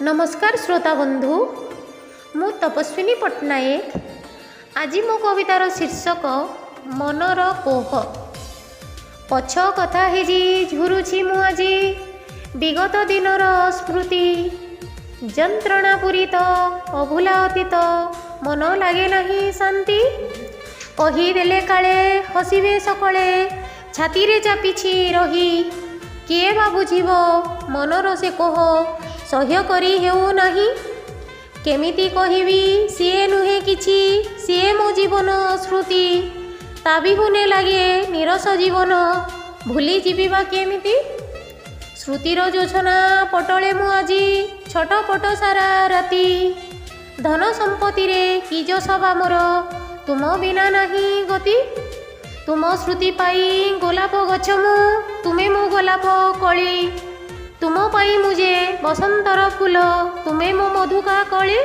ନମସ୍କାର ଶ୍ରୋତା ବନ୍ଧୁ, ମୁଁ ତପସ୍ୱିନୀ ପଟ୍ଟନାୟକ। ଆଜି ମୋ କବିତାର ଶୀର୍ଷକ ମନର କୋହ। ପଛ କଥା ହେଜି ଝୁରୁଛି ମୁଁ ଆଜି ବିଗତ ଦିନର ସ୍ମୃତି। ଯନ୍ତ୍ରଣା ପୂରିତ ଅଭୁଲା ଅତୀତ, ମନ ଲାଗେ ନାହିଁ ଶାନ୍ତି। କହିଦେଲେ କାଳେ ହସିବେ ସକଳେ, ଛାତିରେ ଚାପିଛି ରହି। କିଏ ବା ବୁଝିବ ମନର ସେ କୋହ, ସହ୍ୟ କରି ହେଉନାହିଁ। କେମିତି କହିବି ସିଏ ନୁହେଁ କିଛି, ସିଏ ମୋ ଜୀବନ ସ୍ମୃତି। ତା ବିହୁନେ ଲାଗେ ନିରସ ଜୀବନ, ଭୁଲିଯିବି ବା କେମିତି? ସ୍ମୃତିର ଜୋଛନା ପଟଳେ ମୁଁ ଆଜି ଛଟପଟ ସାରା ରାତି। ଧନ ସମ୍ପତ୍ତିରେ କି ଯଶ ବା ମୋର, ତୁମ ବିନା ନାହିଁ ଗତି। ତୁମ ସ୍ମୃତି ପାଇଁ ଗୋଲାପ ଗଛ ମୁଁ, ତୁମେ ମୋ ଗୋଲାପ କଳି। ତୁମ ପାଇଁ ମୁଁ ଯେ ବସନ୍ତର ଫୁଲ, ତୁମେ ମୋ ମଧୁକା କଳି।